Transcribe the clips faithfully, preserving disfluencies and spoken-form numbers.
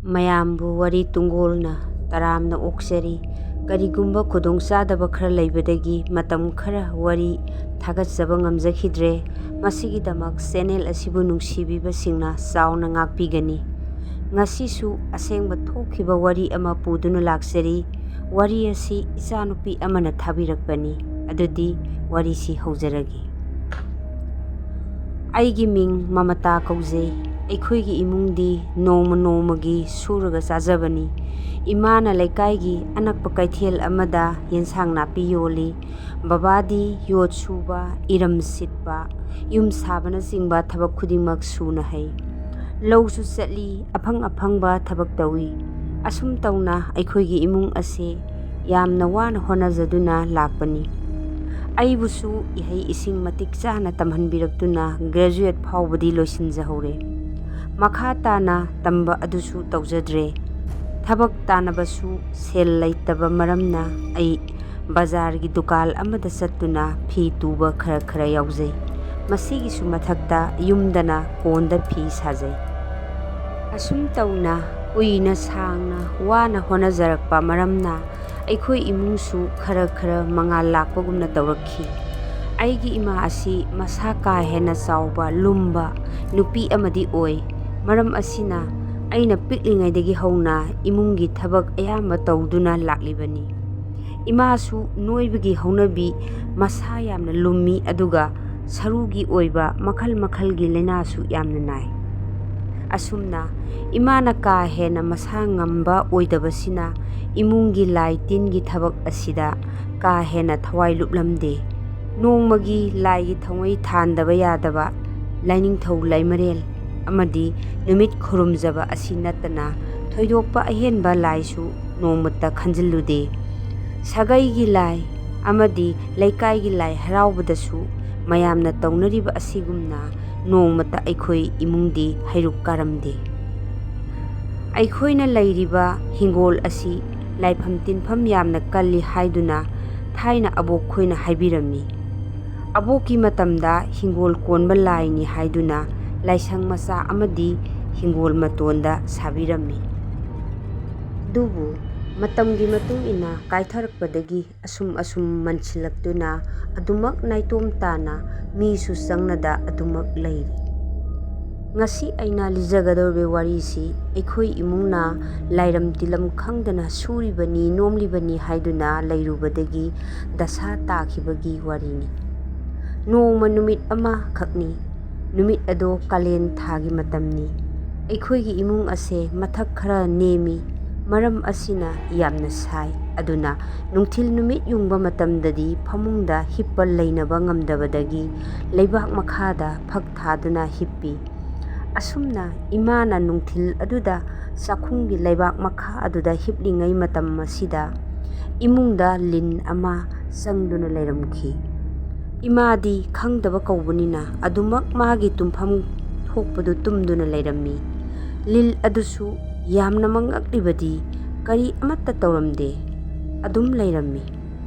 ꯃꯌꯥꯝꯕꯨ ꯋꯥꯔꯤ ꯇꯨꯡꯒꯣꯜꯅ ꯇꯔꯥꯝꯅ ꯑꯣꯛꯆꯔꯤ꯫ ꯀꯔꯤꯒꯨꯝꯕ ꯈꯨꯗꯣꯡꯆꯥꯗꯕ ꯈꯔ ꯂꯩꯕꯗꯒꯤ ꯃꯇꯝ ꯈꯔ ꯋꯥꯔꯤ ꯊꯥꯒꯠꯆꯕ ꯉꯝꯖꯈꯤꯗ꯭ꯔꯦ꯫ ꯃꯁꯤꯒꯤꯗꯃꯛ ꯆꯦꯅꯦꯜ ꯑꯁꯤꯕꯨ ꯅꯨꯡꯁꯤꯕꯤꯕꯁꯤꯡꯅ ꯆꯥꯎꯅ ꯉꯥꯛꯄꯤꯒꯅꯤ꯫ ꯉꯁꯤꯁꯨ ꯑꯁꯦꯡꯕ ꯊꯣꯛꯈꯤꯕ ꯋꯥꯔꯤ ꯑꯃ ꯄꯨꯗꯨꯅ ꯂꯥꯛꯆꯔꯤ꯫ ꯋꯥꯔꯤ ꯑꯁꯤ ꯏꯆꯥꯅꯨꯄꯤ ꯑꯃꯅ ꯊꯥꯕꯤꯔꯛꯄꯅꯤ꯫ ꯑꯗꯨꯗꯤ ꯋꯥꯔꯤꯁꯤ ꯍꯧꯖꯔꯒꯦ꯫ ꯑꯩꯒꯤ ꯃꯤꯡ ꯃꯃꯇꯥ ꯀꯧꯖꯩ꯫ ꯑꯩꯈꯣꯏꯒꯤ ꯏꯃꯨꯡꯗꯤ ꯅꯣꯡꯃ ꯅꯣꯡꯃꯒꯤ ꯁꯨꯔꯒ ꯆꯥꯖꯕꯅꯤ꯫ ꯏꯃꯥꯅ ꯂꯩꯀꯥꯏꯒꯤ ꯑꯅꯛꯄ ꯀꯩꯊꯦꯜ ꯑꯃꯗ ꯌꯦꯟꯁꯥꯡ ꯅꯥꯄꯤ ꯌꯣꯜꯂꯤ꯫ ꯕꯕꯥꯗꯤ ꯌꯣꯠ ꯁꯨꯕ, ꯏꯔꯝ ꯁꯤꯠꯄ, ꯌꯨꯝ ꯁꯥꯕꯅꯆꯤꯡꯕ ꯊꯕꯛ ꯈꯨꯗꯤꯡꯃꯛ ꯁꯨꯅ ꯍꯩ꯫ ꯂꯧꯁꯨ ꯆꯠꯂꯤ, ꯑꯐꯪ ꯑꯐꯪꯕ ꯊꯕꯛ ꯇꯧꯏ꯫ ꯑꯁꯨꯝ ꯇꯧꯅ ꯑꯩꯈꯣꯏꯒꯤ ꯏꯃꯨꯡ ꯑꯁꯤ ꯌꯥꯝꯅ ꯋꯥꯅ ꯍꯣꯠꯅꯖꯗꯨꯅ ꯂꯥꯛꯄꯅꯤ꯫ ꯑꯩꯕꯨꯁꯨ ꯏꯍꯩ ꯏꯁꯤꯡ ꯃꯇꯤꯛ ꯆꯥꯅ ꯇꯝꯍꯟꯕꯤꯔꯛꯇꯨꯅ graduate ꯐꯥꯎꯕꯗꯤ ꯂꯣꯏꯁꯤꯟꯖꯍꯧꯔꯦ꯫ ꯃꯈꯥ ꯇꯥꯅ ꯇꯝꯕ ꯑꯗꯨꯁꯨ ꯇꯧꯖꯗ꯭ꯔꯦ꯫ ꯊꯕꯛ ꯇꯥꯟꯅꯕꯁꯨ ꯁꯦꯜ ꯂꯩꯇꯕ ꯃꯔꯝꯅ ꯑꯩ ꯕꯖꯥꯔꯒꯤ ꯗꯨꯀꯥꯟ ꯑꯃꯗ ꯆꯠꯇꯨꯅ ꯐꯤ ꯇꯨꯕ ꯈꯔ ꯈꯔ ꯌꯥꯎꯖꯩ꯫ ꯃꯁꯤꯒꯤꯁꯨ ꯃꯊꯛꯇ ꯌꯨꯝꯗꯅ ꯀꯣꯟꯗ ꯐꯤ ꯁꯥꯖꯩ꯫ ꯑꯁꯨꯝ ꯇꯧꯅ ꯀꯨꯏꯅ ꯁꯥꯡꯅ ꯋꯥꯅ ꯍꯣꯠꯅꯖꯔꯛꯄ ꯃꯔꯝꯅ ꯑꯩꯈꯣꯏ ꯏꯃꯨꯡꯁꯨ ꯈꯔ ꯈꯔ ꯃꯉꯥꯜ ꯂꯥꯛꯄꯒꯨꯝꯅ ꯇꯧꯔꯛꯈꯤ꯫ ꯑꯩꯒꯤ ꯏꯃꯥ ꯑꯁꯤ ꯃꯁꯥ ꯀꯥ ꯍꯦꯟꯅ ꯆꯥꯎꯕ, ꯂꯨꯝꯕ ꯅꯨꯄꯤ ꯑꯃꯗꯤ ꯑꯣꯏ꯫ ꯃꯔꯝ ꯑꯁꯤꯅ ꯑꯩꯅ ꯄꯤꯛꯂꯤꯉꯩꯗꯒꯤ ꯍꯧꯅ ꯏꯃꯨꯡꯒꯤ ꯊꯕꯛ ꯑꯌꯥꯝꯕ ꯇꯧꯗꯨꯅ ꯂꯥꯛꯂꯤꯕꯅꯤ꯫ ꯏꯃꯥꯁꯨ ꯅꯣꯏꯕꯒꯤ ꯍꯧꯅꯕꯤ, ꯃꯁꯥ ꯌꯥꯝꯅ ꯂꯨꯝꯃꯤ, ꯑꯗꯨꯒ ꯁꯔꯨꯒꯤ ꯑꯣꯏꯕ ꯃꯈꯜ ꯃꯈꯜꯒꯤ ꯂꯥꯏꯅꯥꯁꯨ ꯌꯥꯝꯅ ꯅꯥꯏ꯫ ꯑꯁꯨꯝꯅ ꯏꯃꯥꯅ ꯀꯥ ꯍꯦꯟꯅ ꯃꯁꯥ ꯉꯝꯕ ꯑꯣꯏꯗꯕꯁꯤꯅ ꯏꯃꯨꯡꯒꯤ ꯂꯥꯏ ꯇꯤꯟꯒꯤ ꯊꯕꯛ ꯑꯁꯤꯗ ꯀꯥ ꯍꯦꯟꯅ ꯊꯋꯥꯏ ꯂꯨꯞꯂꯝꯗꯦ꯫ ꯅꯣꯡꯃꯒꯤ ꯂꯥꯏꯒꯤ ꯊꯧꯉꯩ ꯊꯥꯟꯗꯕ ꯌꯥꯗꯕ ꯂꯥꯏꯅꯤꯡꯊꯧ ꯂꯩꯃꯔꯦꯜ ꯑꯃꯗꯤ ꯅꯨꯃꯤꯠ ꯈꯨꯔꯨꯝꯖꯕ ꯑꯁꯤ ꯅꯠꯇꯅ ꯊꯣꯏꯗꯣꯛꯄ ꯑꯍꯦꯟꯕ ꯂꯥꯏꯁꯨ ꯅꯣꯡꯃꯇ ꯈꯟꯖꯤꯜꯂꯨꯗꯦ꯫ ꯁꯥꯒꯩꯒꯤ ꯂꯥꯏ ꯑꯃꯗꯤ ꯂꯩꯀꯥꯏꯒꯤ ꯂꯥꯏ ꯍꯔꯥꯎꯕꯗꯁꯨ ꯃꯌꯥꯝꯅ ꯇꯧꯅꯔꯤꯕ ꯑꯁꯤꯒꯨꯝꯅ ꯅꯣꯡꯃꯇ ꯑꯩꯈꯣꯏ ꯏꯃꯨꯡꯗꯤ ꯍꯩꯔꯨꯛ ꯀꯥꯔꯝꯗꯦ꯫ ꯑꯩꯈꯣꯏꯅ ꯂꯩꯔꯤꯕ ꯍꯤꯡꯒꯣꯜ ꯑꯁꯤ ꯂꯥꯏꯐꯝ ꯇꯤꯟꯐꯝ ꯌꯥꯝꯅ ꯀꯜꯂꯤ ꯍꯥꯏꯗꯨꯅ ꯊꯥꯏꯅ ꯑꯕꯣꯛꯈꯣꯏꯅ ꯍꯥꯏꯕꯤꯔꯝꯃꯤ꯫ ꯑꯕꯣꯛꯀꯤ ꯃꯇꯝꯗ ꯍꯤꯡꯒꯣꯜ ꯀꯣꯟꯕ ꯂꯥꯏꯅꯤ ꯍꯥꯏꯗꯨꯅ ꯂꯥꯏꯁꯪ ꯃꯆꯥ ꯑꯃꯗꯤ ꯍꯤꯡꯒꯣꯜ ꯃꯇꯣꯟꯗ ꯁꯥꯕꯤꯔꯝꯃꯤ꯫ ꯑꯗꯨꯕꯨ ꯃꯇꯝꯒꯤ ꯃꯇꯨꯡ ꯏꯟꯅ ꯀꯥꯏꯊꯔꯛꯄꯗꯒꯤ ꯑꯁꯨꯝ ꯑꯁꯨꯝ ꯃꯟꯁꯤꯜꯂꯛꯇꯨꯅ ꯑꯗꯨꯃꯛ ꯅꯥꯏꯇꯣꯝ ꯇꯥꯅ ꯃꯤꯁꯨ ꯆꯪꯅꯗ ꯑꯗꯨꯃꯛ ꯂꯩꯔꯤ꯫ ꯉꯁꯤ ꯑꯩꯅ ꯂꯤꯖꯒꯗꯧꯔꯤꯕ ꯋꯥꯔꯤꯁꯤ ꯑꯩꯈꯣꯏ ꯏꯃꯨꯡꯅ ꯂꯥꯏꯔꯝ ꯇꯤꯂꯝ ꯈꯪꯗꯅ ꯁꯨꯔꯤꯕꯅꯤ ꯅꯣꯝꯂꯤꯕꯅꯤ ꯍꯥꯏꯗꯨꯅ ꯂꯩꯔꯨꯕꯗꯒꯤ ꯗꯁꯥ ꯇꯥꯈꯤꯕꯒꯤ ꯋꯥꯔꯤꯅꯤ꯫ ꯅꯣꯡꯃ ꯅꯨꯃꯤꯠ ꯑꯃꯈꯛꯅꯤ꯫ ꯅꯨꯃꯤꯠ ꯑꯗꯣ ꯀꯥꯂꯦꯟ ꯊꯥꯒꯤ ꯃꯇꯝꯅꯤ꯫ ꯑꯩꯈꯣꯏꯒꯤ ꯏꯃꯨꯡ ꯑꯁꯦ ꯃꯊꯛ ꯈꯔ ꯅꯦꯝꯃꯤ꯫ ꯃꯔꯝ ꯑꯁꯤꯅ ꯌꯥꯝꯅ ꯁꯥꯏ꯫ ꯑꯗꯨꯅ ꯅꯨꯡꯊꯤꯜ ꯅꯨꯃꯤꯠ ꯌꯨꯡꯕ ꯃꯇꯝꯗꯗꯤ ꯐꯃꯨꯡꯗ ꯍꯤꯞꯄ ꯂꯩꯅꯕ ꯉꯝꯗꯕꯗꯒꯤ ꯂꯩꯕꯥꯛ ꯃꯈꯥꯗ ꯐꯛ ꯊꯥꯗꯨꯅ ꯍꯤꯞꯄꯤ꯫ ꯑꯁꯨꯝꯅ ꯏꯃꯥꯅ ꯅꯨꯡꯊꯤꯜ ꯑꯗꯨꯗ ꯆꯥꯛꯈꯨꯝꯒꯤ ꯂꯩꯕꯥꯛ ꯃꯈꯥ ꯑꯗꯨꯗ ꯍꯤꯞꯂꯤꯉꯩ ꯃꯇꯝ ꯑꯁꯤꯗ ꯏꯃꯨꯡꯗ ꯂꯤꯟ ꯑꯃ ꯆꯪꯗꯨꯅ ꯂꯩꯔꯝꯈꯤ꯫ ꯏꯃꯥꯗꯤ ꯈꯪꯗꯕ ꯀꯧꯕꯅꯤꯅ ꯑꯗꯨꯃꯛ ꯃꯥꯒꯤ ꯇꯨꯝꯐꯝ ꯊꯣꯛꯄꯗꯨ ꯇꯨꯝꯗꯨꯅ ꯂꯩꯔꯝꯃꯤ꯫ ꯂꯤꯟ ꯑꯗꯨꯁꯨ ꯌꯥꯝꯅ ꯃꯉꯛꯂꯤꯕꯗꯤ ꯀꯔꯤ ꯑꯃꯠꯇ ꯇꯧꯔꯝꯗꯦ, ꯑꯗꯨꯝ ꯂꯩꯔꯝꯃꯤ꯫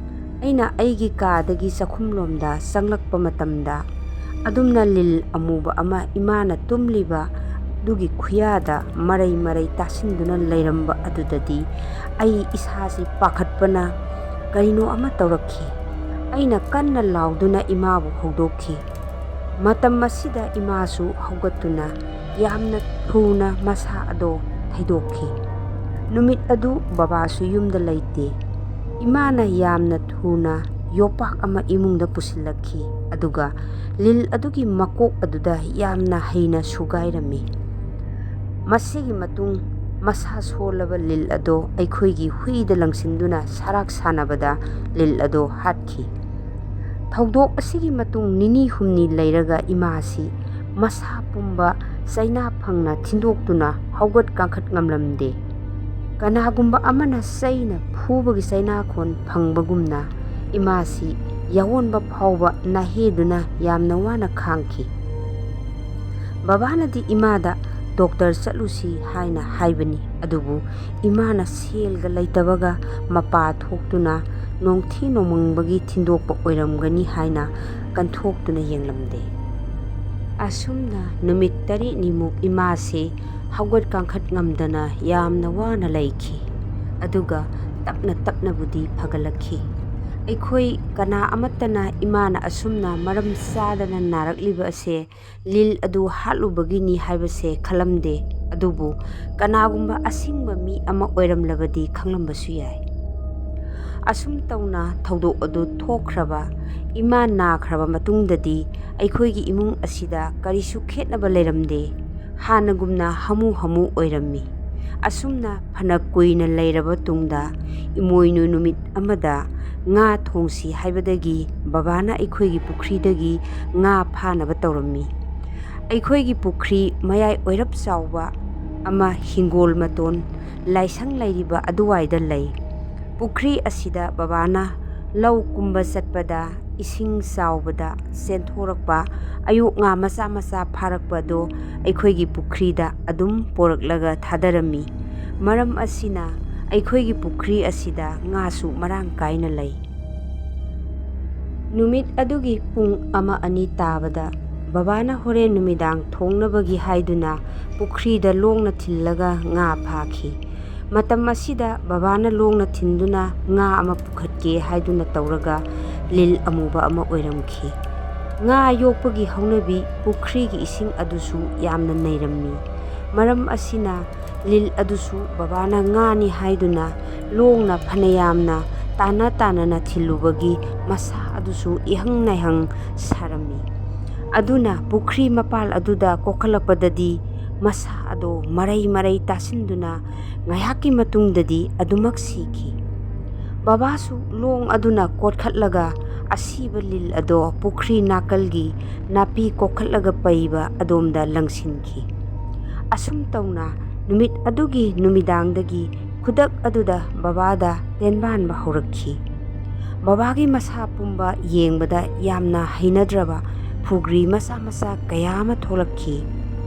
ꯑꯩꯅ ꯑꯩꯒꯤ ꯀꯥꯗꯒꯤ ꯆꯥꯛꯈꯨꯝꯂꯣꯝꯗ ꯆꯪꯂꯛꯄ ꯃꯇꯝꯗ ꯑꯗꯨꯝꯅ ꯂꯤꯟ ꯑꯃꯨꯕ ꯑꯃ ꯏꯃꯥꯅ ꯇꯨꯝꯂꯤꯕ ꯑꯗꯨꯒꯤ ꯈꯨꯌꯥꯗ ꯃꯔꯩ ꯃꯔꯩ ꯇꯥꯁꯤꯟꯗꯨꯅ ꯂꯩꯔꯝꯕ ꯑꯗꯨꯗꯗꯤ ꯑꯩ ꯏꯁꯥꯁꯤ ꯄꯥꯈꯠꯄꯅ ꯀꯔꯤꯅꯣ ꯑꯃ ꯇꯧꯔꯛꯈꯤ꯫ ꯑꯩꯅ ꯀꯟꯅ ꯂꯥꯎꯗꯨꯅ ꯏꯃꯥꯕꯨ ꯍꯧꯗꯣꯛꯈꯤ꯫ ꯃꯇꯝ ꯑꯁꯤꯗ ꯏꯃꯥꯁꯨ ꯍꯧꯒꯠꯇꯨꯅ ꯌꯥꯝꯅ ꯊꯨꯅ ꯃꯁꯥ ꯑꯗꯣ ꯊꯩꯗꯣꯛꯈꯤ꯫ ꯅꯨꯃꯤꯠ ꯑꯗꯨ ꯕꯕꯥꯁꯨ ꯌꯨꯝꯗ ꯂꯩꯇꯦ꯫ ꯏꯃꯥꯅ ꯌꯥꯝꯅ ꯊꯨꯅ ꯌꯣꯄꯥꯛ ꯑꯃ ꯏꯃꯨꯡꯗ ꯄꯨꯁꯤꯜꯂꯛꯈꯤ, ꯑꯗꯨꯒ ꯂꯤꯟ ꯑꯗꯨꯒꯤ ꯃꯀꯣꯛ ꯑꯗꯨꯗ ꯌꯥꯝꯅ ꯍꯩꯅ ꯁꯨꯒꯥꯏꯔꯝꯃꯤ꯫ ꯃꯁꯤꯒꯤ ꯃꯇꯨꯡ ꯃꯁꯥ ꯁꯣꯜꯂꯕ ꯂꯤꯟ ꯑꯗꯣ ꯑꯩꯈꯣꯏꯒꯤ ꯍꯨꯏꯗ ꯂꯪꯁꯤꯟꯗꯨꯅ ꯁꯔꯥꯛ ꯁꯥꯟꯅꯕꯗ ꯂꯤꯟ ꯑꯗꯣ ꯍꯥꯠꯈꯤ꯫ ꯊꯧꯗꯣꯛ ꯑꯁꯤꯒꯤ ꯃꯇꯨꯡ ꯅꯤꯅꯤ ꯍꯨꯝꯅꯤ ꯂꯩꯔꯒ ꯏꯃꯥꯁꯤ ꯃꯁꯥ ꯄꯨꯝꯕ ꯆꯩꯅꯥ ꯐꯪꯅ ꯊꯤꯟꯗꯣꯛꯇꯨꯅ ꯍꯧꯒꯠ ꯀꯥꯡꯈꯠ ꯉꯝꯂꯝꯗꯦ꯫ ꯀꯅꯥꯒꯨꯝꯕ ꯑꯃꯅ ꯆꯩꯅ ꯐꯨꯕꯒꯤ ꯆꯩꯅꯥꯈꯣꯟ ꯐꯪꯕꯒꯨꯝꯅ ꯏꯃꯥꯁꯤ ꯌꯥꯑꯣꯟꯕ ꯐꯥꯎꯕ ꯅꯥꯍꯦꯗꯨꯅ ꯌꯥꯝꯅ ꯋꯥꯅ ꯈꯥꯡꯈꯤ꯫ ꯕꯕꯥꯅꯗꯤ ꯏꯃꯥꯗ ꯗꯣꯛꯇꯔ ꯆꯠꯂꯨꯁꯤ ꯍꯥꯏꯅ ꯍꯥꯏꯕꯅꯤ, ꯑꯗꯨꯕꯨ ꯏꯃꯥꯅ ꯁꯦꯜꯒ ꯂꯩꯇꯕꯒ ꯃꯄꯥ ꯊꯣꯛꯇꯨꯅ ꯅꯣꯡꯊꯤ ꯅꯣꯡꯃꯪꯕꯒꯤ ꯊꯤꯟꯗꯣꯛꯄ ꯑꯣꯏꯔꯝꯒꯅꯤ ꯍꯥꯏꯅ ꯀꯟꯊꯣꯛꯇꯨꯅ ꯌꯦꯡꯂꯝꯗꯦ꯫ ꯑꯁꯨꯝꯅ ꯅꯨꯃꯤꯠ ꯇꯔꯦꯠꯅꯤꯃꯨꯛ ꯏꯃꯥꯁꯤ ꯍꯧꯒꯠ ꯀꯥꯡꯈꯠ ꯉꯝꯗꯅ ꯌꯥꯝꯅ ꯋꯥꯅ ꯂꯩꯈꯤ꯫ ꯑꯗꯨꯒ ꯇꯞꯅ ꯇꯞꯅꯕꯨꯗꯤ ꯐꯒꯠꯂꯛꯈꯤ꯫ ꯑꯩꯈꯣꯏ ꯀꯅꯥ ꯑꯃꯠꯇꯅ ꯏꯃꯥꯅ ꯑꯁꯨꯝꯅ ꯃꯔꯝ ꯆꯥꯗꯅ ꯅꯥꯔꯛꯂꯤꯕ ꯑꯁꯦ ꯂꯤꯜ ꯑꯗꯨ ꯍꯥꯠꯂꯨꯕꯒꯤꯅꯤ ꯍꯥꯏꯕꯁꯦ ꯈꯜꯂꯝꯗꯦ, ꯑꯗꯨꯕꯨ ꯀꯅꯥꯒꯨꯝꯕ ꯑꯁꯤꯡꯕ ꯃꯤ ꯑꯃ ꯑꯣꯏꯔꯝꯂꯕꯗꯤ ꯈꯪꯂꯝꯕꯁꯨ ꯌꯥꯏ꯫ ꯑꯁꯨꯝ ꯇꯧꯅ ꯊꯧꯗꯣꯛ ꯑꯗꯨ ꯊꯣꯛꯈ꯭ꯔꯕ ꯏꯃꯥ ꯅꯥꯈ꯭ꯔꯕ ꯃꯇꯨꯡꯗꯗꯤ ꯑꯩꯈꯣꯏꯒꯤ ꯏꯃꯨꯡ ꯑꯁꯤꯗ ꯀꯔꯤꯁꯨ ꯈꯦꯠꯅꯕ ꯂꯩꯔꯝꯗꯦ꯫ ꯍꯥꯟꯅꯒꯨꯝꯅ ꯍꯥꯃꯨ ꯍꯥꯃꯨ ꯑꯣꯏꯔꯝꯃꯤ꯫ ꯑꯁꯨꯝꯅ ꯐꯅ ꯀꯨꯏꯅ ꯂꯩꯔꯕ ꯇꯨꯡꯗ ꯏꯃꯣꯏꯅꯨ ꯅꯨꯃꯤꯠ ꯑꯃꯗ ꯉꯥ ꯊꯣꯡꯁꯤ ꯍꯥꯏꯕꯗꯒꯤ ꯕꯕꯥꯅ ꯑꯩꯈꯣꯏꯒꯤ ꯄꯨꯈ꯭ꯔꯤꯗꯒꯤ ꯉꯥ ꯐꯥꯅꯕ ꯇꯧꯔꯝꯃꯤ꯫ ꯑꯩꯈꯣꯏꯒꯤ ꯄꯨꯈ꯭ꯔꯤ ꯃꯌꯥꯏ ꯑꯣꯏꯔꯞ ꯆꯥꯎꯕ ꯑꯃ ꯍꯤꯡꯒꯣꯜ ꯃꯇꯣꯟ ꯂꯥꯏꯁꯪ ꯂꯩꯔꯤꯕ ꯑꯗꯨꯋꯥꯏꯗ ꯂꯩ꯫ ꯄꯨꯈ꯭ꯔꯤ ꯑꯁꯤꯗ ꯕꯕꯥꯅ ꯂꯧ ꯀꯨꯝꯕ ꯆꯠꯄꯗ ꯏꯁꯤꯡ ꯆꯥꯎꯕꯗ ꯆꯦꯟꯊꯣꯔꯛꯄ ꯑꯌꯣꯛ ꯉꯥ ꯃꯆꯥ ꯃꯆꯥ ꯐꯥꯔꯛꯄꯗꯣ ꯑꯩꯈꯣꯏꯒꯤ ꯄꯨꯈ꯭ꯔꯤꯗ ꯑꯗꯨꯝ ꯄꯣꯔꯛꯂꯒ ꯊꯥꯗꯔꯝꯃꯤ꯫ ꯃꯔꯝ ꯑꯁꯤꯅ ꯑꯩꯈꯣꯏꯒꯤ ꯄꯨꯈ꯭ꯔꯤ ꯑꯁꯤꯗ ꯉꯥꯁꯨ ꯃꯔꯥꯡ ꯀꯥꯏꯅ ꯂꯩ꯫ ꯅꯨꯃꯤꯠ ꯑꯗꯨꯒꯤ ꯄꯨꯡ ꯑꯃ ꯑꯅꯤ ꯇꯥꯕꯗ ꯕꯕꯥꯅ ꯍꯣꯔꯦꯟ ꯅꯨꯃꯤꯗꯥꯡ ꯊꯣꯡꯅꯕꯒꯤ ꯍꯥꯏꯗꯨꯅ ꯄꯨꯈ꯭ꯔꯤꯗ ꯂꯣꯡꯅ ꯊꯤꯜꯂꯒ ꯉꯥ ꯐꯥꯈꯤ꯫ ꯃꯇꯝ ꯑꯁꯤꯗ ꯕꯕꯥꯅ ꯂꯣꯡꯅ ꯊꯤꯟꯗꯨꯅ ꯉꯥ ꯑꯃ ꯄꯨꯈꯠꯀꯦ ꯍꯥꯏꯗꯨꯅ ꯇꯧꯔꯒ ꯂꯤꯜ ꯑꯃꯨꯕ ꯑꯃ ꯑꯣꯏꯔꯝꯈꯤ꯫ ꯉꯥ ꯌꯣꯛꯄꯒꯤ ꯍꯧꯅꯕꯤ ꯄꯨꯈ꯭ꯔꯤꯒꯤ ꯏꯁꯤꯡ ꯑꯗꯨꯁꯨ ꯌꯥꯝꯅ ꯅꯩꯔꯝꯃꯤ꯫ ꯃꯔꯝ ꯑꯁꯤꯅ ꯂꯤꯜ ꯑꯗꯨꯁꯨ ꯕꯕꯥꯅ ꯉꯥꯅꯤ ꯍꯥꯏꯗꯨꯅ ꯂꯣꯡꯅ ꯐꯅꯌꯥꯝꯅ ꯇꯥꯟꯅ ꯇꯥꯟꯅꯅ ꯊꯤꯜꯂꯨꯕꯒꯤ ꯃꯁꯥ ꯑꯗꯨꯁꯨ ꯏꯍꯪ ꯅꯩꯍꯪ ꯁꯥꯔꯝꯃꯤ꯫ ꯑꯗꯨꯅ ꯄꯨꯈ꯭ꯔꯤ ꯃꯄꯥꯜ ꯑꯗꯨꯗ ꯀꯣꯛꯈꯠꯂꯛꯄꯗꯗꯤ ꯃꯁꯥ ꯑꯗꯣ ꯃꯔꯩ ꯃꯔꯩ ꯇꯥꯁꯤꯟꯗꯨꯅ ꯉꯥꯏꯍꯥꯛꯀꯤ ꯃꯇꯨꯡꯗꯗꯤ ꯑꯗꯨꯃꯛ ꯁꯤꯈꯤ꯫ ꯕꯕꯥꯁꯨ ꯂꯣꯡ ꯑꯗꯨꯅ ꯀꯣꯠꯈꯠꯂꯒ ꯑꯁꯤꯕ ꯂꯤꯜ ꯑꯗꯣ ꯄꯨꯈ꯭ꯔꯤ ꯅꯥꯀꯜꯒꯤ ꯅꯥꯄꯤ ꯀꯣꯛꯈꯠꯂꯒ ꯄꯩꯕ ꯑꯗꯣꯝꯗ ꯂꯪꯁꯤꯟꯈꯤ꯫ ꯑꯁꯨꯝ ꯇꯧꯅ ꯅꯨꯃꯤꯠ ꯑꯗꯨꯒꯤ ꯅꯨꯃꯤꯗꯥꯡꯗꯒꯤ ꯈꯨꯗꯛ ꯑꯗꯨꯗ ꯕꯕꯥꯗ ꯇꯦꯟꯕꯥꯟꯕ ꯍꯧꯔꯛꯈꯤ꯫ ꯕꯕꯥꯒꯤ ꯃꯁꯥ ꯄꯨꯝꯕ ꯌꯦꯡꯕꯗ ꯌꯥꯝꯅ ꯍꯩꯅꯗ꯭ꯔꯕ ꯐꯨꯒ꯭ꯔꯤ ꯃꯆꯥ ꯃꯆꯥ ꯀꯌꯥ ꯑꯃ ꯊꯣꯛꯂꯛꯈꯤ꯫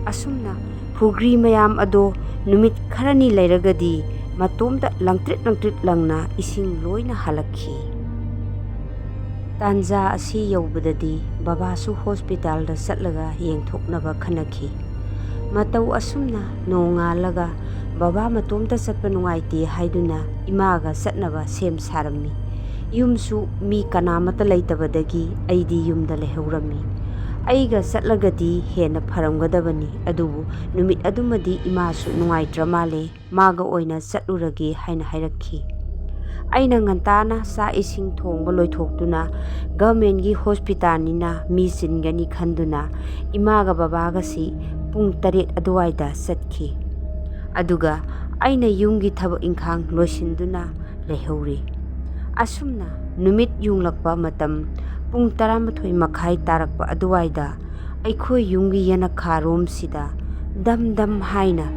ꯑꯁꯨꯝꯅ ꯐꯨꯒ꯭ꯔꯤ ꯃꯌꯥꯝ ꯑꯗꯣ ꯅꯨꯃꯤꯠ ꯈꯔꯅꯤ ꯂꯩꯔꯒꯗꯤ ꯃꯇꯣꯝꯇ ꯂꯪꯇ꯭ꯔꯤꯛ ꯂꯪꯇ꯭ꯔꯤꯛ ꯂꯪꯅ ꯏꯁꯤꯡ ꯂꯣꯏꯅ ꯍꯥꯜꯂꯛꯈꯤ꯫ ꯇꯥꯟꯖꯥ ꯑꯁꯤ ꯌꯧꯕꯗꯗꯤ ꯕꯕꯥꯁꯨ ꯍꯣꯁꯄꯤꯇꯥꯜꯗ ꯆꯠꯂꯒ ꯌꯦꯡꯊꯣꯛꯅꯕ ꯈꯟꯅꯈꯤ꯫ ꯃꯇꯧ ꯑꯁꯨꯝꯅ ꯅꯣꯡꯉꯥꯜꯂꯒ ꯕꯕꯥ ꯃꯇꯣꯝꯇ ꯆꯠꯄ ꯅꯨꯡꯉꯥꯏꯇꯦ ꯍꯥꯏꯗꯨꯅ ꯏꯃꯥꯒ ꯆꯠꯅꯕ ꯁꯦꯝ ꯁꯥꯔꯝꯃꯤ꯫ ꯌꯨꯝꯁꯨ ꯃꯤ ꯀꯅꯥꯃꯠꯇ ꯂꯩꯇꯕꯗꯒꯤ ꯑꯩꯗꯤ ꯌꯨꯝꯗ ꯂꯩꯍꯧꯔꯝꯃꯤ꯫ ꯑꯩꯒ ꯆꯠꯂꯒꯗꯤ ꯍꯦꯟꯅ ꯐꯔꯝꯒꯗꯕꯅꯤ, ꯑꯗꯨꯕꯨ ꯅꯨꯃꯤꯠ ꯑꯗꯨꯃꯗꯤ ꯏꯃꯥꯁꯨ ꯅꯨꯡꯉꯥꯏꯇ꯭ꯔ ꯃꯥꯜꯂꯦ, ꯃꯥꯒ ꯑꯣꯏꯅ ꯆꯠꯂꯨꯔꯒꯦ ꯍꯥꯏꯅ ꯍꯥꯏꯔꯛꯈꯤ꯫ ꯑꯩꯅ ꯉꯟꯇꯥꯅ ꯆꯥꯛ ꯏꯁꯤꯡ ꯊꯣꯡꯕ ꯂꯣꯏꯊꯣꯛꯇꯨꯅ, ꯒꯚꯔꯟꯃꯦꯟꯒꯤ ꯍꯣꯁꯄꯤꯇꯥꯜꯅꯤꯅ ꯃꯤ ꯆꯤꯟꯒꯅꯤ ꯈꯟꯗꯨꯅ, ꯏꯃꯥꯒ ꯕꯕꯥꯒꯁꯤ ꯄꯨꯡ ꯇꯔꯦꯠ ꯑꯗꯨꯋꯥꯏꯗ ꯆꯠꯈꯤ꯫ ꯑꯗꯨꯒ ꯑꯩꯅ ꯌꯨꯝꯒꯤ ꯊꯕꯛ ꯏꯪꯈꯥꯡ ꯂꯣꯏꯁꯤꯟꯗꯨꯅ ꯂꯩꯍꯧꯔꯤ꯫ ꯑꯁꯨꯝꯅ ꯅꯨꯃꯤꯠ ꯌꯨꯡꯂꯛꯄ ꯃꯇꯝ ꯄꯨꯡ ꯇꯔꯥꯃꯥꯊꯣꯏ ꯃꯈꯥꯏ ꯇꯥꯔꯛꯄ ꯑꯗꯨꯋꯥꯏꯗ ꯑꯩꯈꯣꯏ ꯌꯨꯝꯒꯤ ꯌꯦꯅꯈꯥꯔꯣꯝꯁꯤꯗ ꯗꯝ ꯗꯝ ꯍꯥꯏꯅ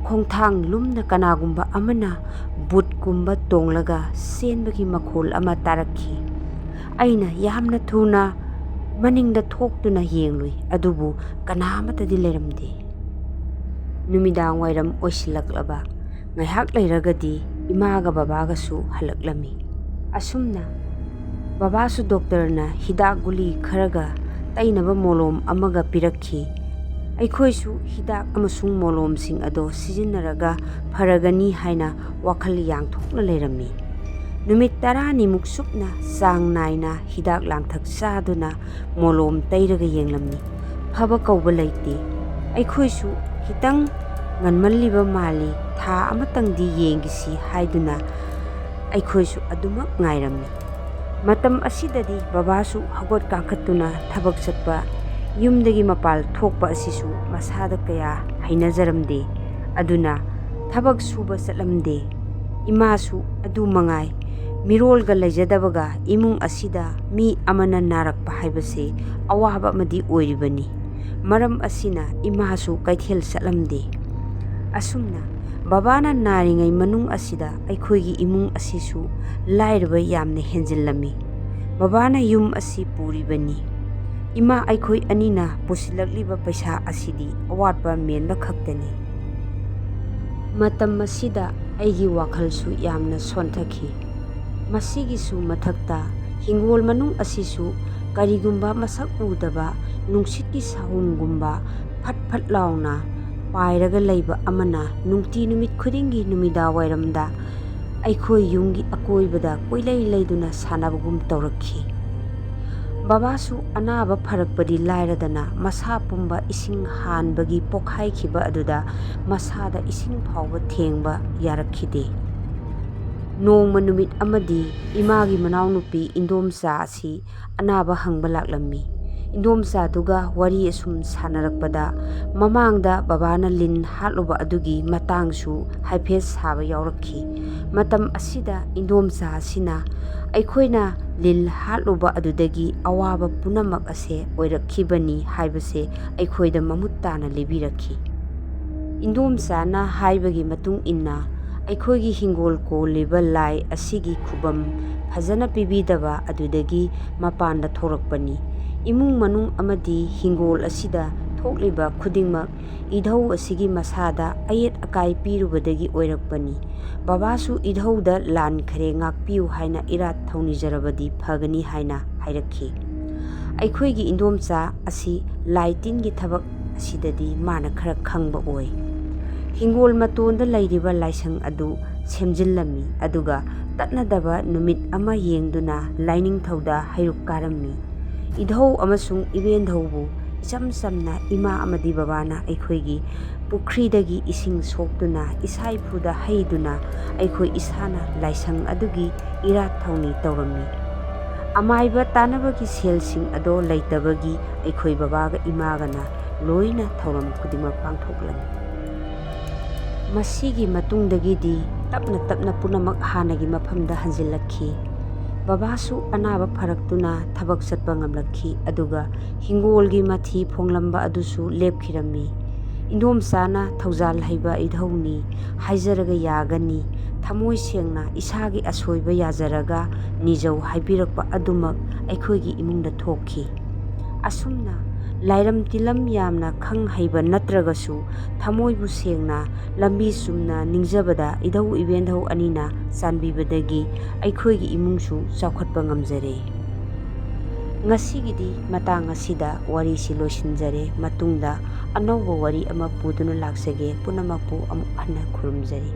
ꯈꯣꯡꯊꯥꯡ ꯂꯨꯝꯅ ꯀꯅꯥꯒꯨꯝꯕ ꯑꯃꯅ ꯕꯨꯠꯀꯨꯝꯕ ꯇꯣꯡꯂꯒ ꯆꯦꯟꯕꯒꯤ ꯃꯈꯣꯜ ꯑꯃ ꯇꯥꯔꯛꯈꯤ꯫ ꯑꯩꯅ ꯌꯥꯝꯅ ꯊꯨꯅ ꯃꯅꯤꯡꯗ ꯊꯣꯛꯇꯨꯅ ꯌꯦꯡꯂꯨꯏ, ꯑꯗꯨꯕꯨ ꯀꯅꯥ ꯑꯃꯠꯇꯗꯤ ꯂꯩꯔꯝꯗꯦ꯫ ꯅꯨꯃꯤꯗꯥꯡ ꯋꯥꯏꯔꯝ ꯑꯣꯏꯁꯤꯜꯂꯛꯂꯕ ꯉꯥꯏꯍꯥꯛ ꯂꯩꯔꯒꯗꯤ ꯏꯃꯥꯒ ꯕꯕꯥꯒꯁꯨ ꯍꯜꯂꯛꯂꯝꯃꯤ꯫ ꯑꯁꯨꯝꯅ ꯕꯕꯥꯁꯨ ꯗꯣꯛꯇꯔꯅ ꯍꯤꯗꯥꯛ ꯒꯨꯂꯤ ꯈꯔꯒ ꯇꯩꯅꯕ ꯃꯣꯂꯣꯝ ꯑꯃꯒ ꯄꯤꯔꯛꯈꯤ꯫ ꯑꯩꯈꯣꯏꯁꯨ ꯍꯤꯗꯥꯛ ꯑꯃꯁꯨꯡ ꯃꯣꯂꯣꯝꯁꯤꯡ ꯑꯗꯣ ꯁꯤꯖꯤꯟꯅꯔꯒ ꯐꯔꯒꯅꯤ ꯍꯥꯏꯅ ꯋꯥꯈꯜ ꯌꯥꯡꯊꯣꯛꯅ ꯂꯩꯔꯝꯃꯤ꯫ ꯅꯨꯃꯤꯠ ꯇꯔꯥꯅꯤꯃꯨꯛ ꯁꯨꯞꯅ ꯆꯥꯡ ꯅꯥꯏꯅ ꯍꯤꯗꯥꯛ ꯂꯥꯡꯊꯛ ꯆꯥꯗꯨꯅ ꯃꯣꯂꯣꯝ ꯇꯩꯔꯒ ꯌꯦꯡꯂꯝꯃꯤ꯫ ꯐꯕ ꯀꯧꯕ ꯂꯩꯇꯦ꯫ ꯑꯩꯈꯣꯏꯁꯨ ꯈꯤꯇꯪ ꯉꯟꯃꯜꯂꯤꯕ ꯃꯥꯜꯂꯤ, ꯊꯥ ꯑꯃꯇꯪꯗꯤ ꯌꯦꯡꯈꯤꯁꯤ ꯍꯥꯏꯗꯨꯅ ꯑꯩꯈꯣꯏꯁꯨ ꯑꯗꯨꯃꯛ ꯉꯥꯏꯔꯝꯃꯤ꯫ ꯃꯇꯝ ꯑꯁꯤꯗꯗꯤ ꯕꯕꯥꯁꯨ ꯍꯧꯒꯠ ꯀꯥꯡꯈꯠꯇꯨꯅ ꯊꯕꯛ ꯆꯠꯄ, ꯌꯨꯝꯗꯒꯤ ꯃꯄꯥꯜ ꯊꯣꯛꯄ ꯑꯁꯤꯁꯨ ꯃꯁꯥꯗ ꯀꯌꯥ ꯍꯩꯅꯖꯔꯝꯗꯦ꯫ ꯑꯗꯨꯅ ꯊꯕꯛ ꯁꯨꯕ ꯆꯠꯂꯝꯗꯦ꯫ ꯏꯃꯥꯁꯨ ꯑꯗꯨ ꯃꯉꯥꯏ꯫ ꯃꯤꯔꯣꯜꯒ ꯂꯩꯖꯗꯕꯒ ꯏꯃꯨꯡ ꯑꯁꯤꯗ ꯃꯤ ꯑꯃꯅ ꯅꯥꯔꯛꯄ ꯍꯥꯏꯕꯁꯦ ꯑꯋꯥꯕ ꯑꯃꯗꯤ ꯑꯣꯏꯔꯤꯕꯅꯤ꯫ ꯃꯔꯝ ꯑꯁꯤꯅ ꯏꯃꯥꯁꯨ ꯀꯩꯊꯦꯜ ꯆꯠꯂꯝꯗꯦ꯫ ꯑꯁꯨꯝꯅ ꯕꯕꯥꯅ ꯅꯥꯔꯤꯉꯩ ꯃꯅꯨꯡ ꯑꯁꯤꯗ ꯑꯩꯈꯣꯏꯒꯤ ꯏꯃꯨꯡ ꯑꯁꯤꯁꯨ ꯂꯥꯏꯔꯕ ꯌꯥꯝꯅ ꯍꯦꯟꯖꯤꯜꯂꯝꯃꯤ꯫ ꯕꯕꯥꯅ ꯌꯨꯝ ꯑꯁꯤ ꯄꯨꯔꯤꯕꯅꯤ꯫ ꯏꯃꯥ ꯑꯩꯈꯣꯏ ꯑꯅꯤꯅ ꯄꯨꯁꯤꯜꯂꯛꯂꯤꯕ ꯄꯩꯁꯥ ꯑꯁꯤꯗꯤ ꯑꯋꯥꯠꯄ ꯃꯦꯟꯕ ꯈꯛꯇꯅꯤ꯫ ꯃꯇꯝ ꯑꯁꯤꯗ ꯑꯩꯒꯤ ꯋꯥꯈꯜꯁꯨ ꯌꯥꯝꯅ ꯁꯣꯟꯊꯈꯤ꯫ ꯃꯁꯤꯒꯤꯁꯨ ꯃꯊꯛꯇ ꯍꯤꯡꯒꯣꯜ ꯃꯅꯨꯡ ꯑꯁꯤꯁꯨ ꯀꯔꯤꯒꯨꯝꯕ ꯃꯁꯛ ꯎꯗꯕ ꯅꯨꯡꯁꯤꯠꯀꯤ ꯁꯥꯍꯨꯝꯒꯨꯝꯕ ꯐꯠ ꯐꯠ ꯂꯥꯎꯅ ꯄꯥꯏꯔꯒ ꯂꯩꯕ ꯑꯃꯅ ꯅꯨꯡꯇꯤ ꯅꯨꯃꯤꯠ ꯈꯨꯗꯤꯡꯒꯤ ꯅꯨꯃꯤꯗꯥꯡꯋꯥꯏꯔꯝꯗ ꯑꯩꯈꯣꯏ ꯌꯨꯝꯒꯤ ꯑꯀꯣꯏꯕꯗ ꯀꯣꯏꯂꯩ ꯂꯩꯗꯨꯅ ꯁꯥꯟꯅꯕꯒꯨꯝ ꯇꯧꯔꯛꯈꯤ꯫ ꯕꯕꯥꯁꯨ ꯑꯅꯥꯕ ꯐꯔꯛꯄꯗꯤ ꯂꯥꯏꯔꯗꯅ ꯃꯁꯥ ꯄꯨꯝꯕ ꯏꯁꯤꯡ ꯍꯥꯟꯕꯒꯤ ꯄꯣꯛꯈꯥꯏꯈꯤꯕ ꯑꯗꯨꯗ ꯃꯁꯥꯗ ꯏꯁꯤꯡ ꯐꯥꯎꯕ ꯊꯦꯡꯕ ꯌꯥꯔꯛꯈꯤꯗꯦ꯫ ꯅꯣꯡꯃ ꯅꯨꯃꯤꯠ ꯑꯃꯗꯤ ꯏꯃꯥꯒꯤ ꯃꯅꯥꯎꯅꯨꯄꯤ ꯏꯟꯗꯣꯝꯆꯥ ꯑꯁꯤ ꯑꯅꯥꯕ ꯍꯪꯕ ꯂꯥꯛꯂꯝꯃꯤ꯫ ꯏꯟꯗꯣꯝꯆꯥꯗꯨꯒ ꯋꯥꯔꯤ ꯑꯁꯨꯝ ꯁꯥꯟꯅꯔꯛꯄꯗ, ꯃꯃꯥꯡꯗ ꯕꯕꯥꯅ ꯂꯤꯟ ꯍꯥꯠꯂꯨꯕ ꯑꯗꯨꯒꯤ ꯃꯇꯥꯡꯁꯨ ꯍꯥꯏꯐꯦꯠ ꯁꯥꯕ ꯌꯥꯎꯔꯛꯈꯤ꯫ ꯃꯇꯝ ꯑꯁꯤꯗ ꯏꯟꯗꯣꯝꯆꯥ ꯑꯁꯤꯅ ꯑꯩꯈꯣꯏꯅ ꯂꯤꯟ ꯍꯥꯠꯂꯨꯕ ꯑꯗꯨꯗꯒꯤ ꯑꯋꯥꯕ ꯄꯨꯝꯅꯃꯛ ꯑꯁꯦ ꯑꯣꯏꯔꯛꯈꯤꯕꯅꯤ ꯍꯥꯏꯕꯁꯦ ꯑꯩꯈꯣꯏꯗ ꯃꯃꯨꯠ ꯇꯥꯅ ꯂꯤꯕꯤꯔꯛꯈꯤ꯫ ꯏꯟꯗꯣꯝꯆꯥꯅ ꯍꯥꯏꯕꯒꯤ ꯃꯇꯨꯡ ꯏꯟꯅ, ꯑꯩꯈꯣꯏꯒꯤ ꯍꯤꯡꯒꯣꯜ ꯀꯣꯜꯂꯤꯕ ꯂꯥꯏ ꯑꯁꯤꯒꯤ ꯈꯨꯕꯝ ꯐꯖꯅ ꯄꯤꯕꯤꯗꯕ ꯑꯗꯨꯗꯒꯤ ꯃꯄꯥꯟꯗ ꯊꯣꯔꯛꯄꯅꯤ꯫ ꯏꯃꯨꯡ ꯃꯅꯨꯡ ꯑꯃꯗꯤ ꯍꯤꯡꯒꯣꯜ ꯑꯁꯤꯗ ꯊꯣꯛꯂꯤꯕ ꯈꯨꯗꯤꯡꯃꯛ ꯏꯙꯧ ꯑꯁꯤꯒꯤ ꯃꯁꯥꯗ ꯑꯌꯦꯠ ꯑꯀꯥꯏ ꯄꯤꯔꯨꯕꯗꯒꯤ ꯑꯣꯏꯔꯛꯄꯅꯤ꯫ ꯕꯕꯥꯁꯨ ꯏꯙꯧꯗ ꯂꯥꯟꯈ꯭ꯔꯦ, ꯉꯥꯛꯄꯤꯌꯨ ꯍꯥꯏꯅ ꯏꯔꯥꯠ ꯊꯧꯅꯤꯖꯔꯕꯗꯤ ꯐꯒꯅꯤ ꯍꯥꯏꯅ ꯍꯥꯏꯔꯛꯈꯤ꯫ ꯑꯩꯈꯣꯏꯒꯤ ꯏꯟꯗꯣꯝꯆꯥ ꯑꯁꯤ ꯂꯥꯏ ꯇꯤꯟꯒꯤ ꯊꯕꯛ ꯑꯁꯤꯗꯗꯤ ꯃꯥꯅ ꯈꯔ ꯈꯪꯕ ꯑꯣꯏ꯫ ꯍꯤꯡꯒꯣꯜ ꯃꯇꯣꯟꯗ ꯂꯩꯔꯤꯕ ꯂꯥꯏꯁꯪ ꯑꯗꯨ ꯁꯦꯝꯖꯤꯜꯂꯝꯃꯤ, ꯑꯗꯨꯒ ꯇꯠꯅꯗꯕ ꯅꯨꯃꯤꯠ ꯑꯃ ꯌꯦꯡꯗꯨꯅ ꯂꯥꯏꯅꯤꯡꯊꯧꯗ ꯍꯩꯔꯨꯛ ꯀꯥꯔꯝꯃꯤ꯫ ꯏꯙꯧ ꯑꯃꯁꯨꯡ ꯏꯕꯦꯟꯙꯧꯕꯨ ꯏꯆꯝ ꯆꯝꯅ ꯏꯃꯥ ꯑꯃꯗꯤ ꯕꯕꯥꯅ ꯑꯩꯈꯣꯏꯒꯤ ꯄꯨꯈ꯭ꯔꯤꯗꯒꯤ ꯏꯁꯤꯡ ꯁꯣꯛꯇꯨꯅ ꯏꯁꯥ ꯏꯐꯨꯗ ꯍꯩꯗꯨꯅ ꯑꯩꯈꯣꯏ ꯏꯁꯥꯅ ꯂꯥꯏꯁꯪ ꯑꯗꯨꯒꯤ ꯏꯔꯥꯠ ꯊꯧꯅꯤ ꯇꯧꯔꯝꯃꯤ꯫ ꯑꯃꯥꯏꯕ ꯇꯥꯅꯕꯒꯤ ꯁꯦꯜꯁꯤꯡ ꯑꯗꯣ ꯂꯩꯇꯕꯒꯤ ꯑꯩꯈꯣꯏ ꯕꯕꯥꯒ ꯏꯃꯥꯒꯅ ꯂꯣꯏꯅ ꯊꯧꯔꯝ ꯈꯨꯗꯤꯡꯃꯛ ꯄꯥꯡꯊꯣꯛꯂꯝꯃꯤ꯫ ꯃꯁꯤꯒꯤ ꯃꯇꯨꯡꯗꯒꯤꯗꯤ ꯇꯞꯅ ꯇꯞꯅ ꯄꯨꯝꯅꯃꯛ ꯍꯥꯟꯅꯒꯤ ꯃꯐꯝꯗ ꯍꯟꯖꯤꯜꯂꯛꯈꯤ꯫ ꯕꯕꯥꯁꯨ ꯑꯅꯥꯕ ꯐꯔꯛꯇꯨꯅ ꯊꯕꯛ ꯆꯠꯄ ꯉꯝꯂꯛꯈꯤ, ꯑꯗꯨꯒ ꯍꯤꯡꯒꯣꯜꯒꯤ ꯃꯊꯤ ꯐꯣꯡꯂꯝꯕ ꯑꯗꯨꯁꯨ ꯂꯦꯞꯈꯤꯔꯝꯃꯤ꯫ ꯏꯟꯗꯣꯝꯆꯥꯅ ꯊꯧꯖꯥꯜ ꯍꯩꯕ ꯏꯙꯧꯅꯤ, ꯍꯥꯏꯖꯔꯒ ꯌꯥꯒꯅꯤ, ꯊꯃꯣꯏ ꯁꯦꯡꯅ ꯏꯁꯥꯒꯤ ꯑꯁꯣꯏꯕ ꯌꯥꯖꯔꯒ ꯅꯤꯖꯧ ꯍꯥꯏꯕꯤꯔꯛꯄ ꯑꯗꯨꯃꯛ ꯑꯩꯈꯣꯏꯒꯤ ꯏꯃꯨꯡꯗ ꯊꯣꯛꯈꯤ꯫ ꯑꯁꯨꯝꯅ ꯂꯥꯏꯔꯝ ꯇꯤꯂꯝ ꯌꯥꯝꯅ ꯈꯪ ꯍꯩꯕ ꯅꯠꯇ꯭ꯔꯒꯁꯨ, ꯊꯃꯣꯏꯕꯨ ꯁꯦꯡꯅ ꯂꯝꯕꯤ ꯆꯨꯝꯅ ꯅꯤꯡꯖꯕꯗ ꯏꯙꯧ ꯏꯕꯦꯟꯙꯧ ꯑꯅꯤꯅ ꯆꯥꯟꯕꯤꯕꯗꯒꯤ ꯑꯩꯈꯣꯏꯒꯤ ꯏꯃꯨꯡꯁꯨ ꯆꯥꯎꯈꯠꯄ ꯉꯝꯖꯔꯦ꯫ ꯉꯁꯤꯒꯤꯗꯤ ꯃꯇꯥꯡ ꯑꯁꯤꯗ ꯋꯥꯔꯤꯁꯤ ꯂꯣꯏꯁꯤꯟꯖꯔꯦ꯫ ꯃꯇꯨꯡꯗ ꯑꯅꯧꯕ ꯋꯥꯔꯤ ꯑꯃ ꯄꯨꯗꯨꯅ ꯂꯥꯛꯆꯒꯦ꯫ ꯄꯨꯝꯅꯃꯛꯄꯨ ꯑꯃꯨꯛ ꯍꯟꯅ ꯈꯨꯔꯨꯝꯖꯔꯤ꯫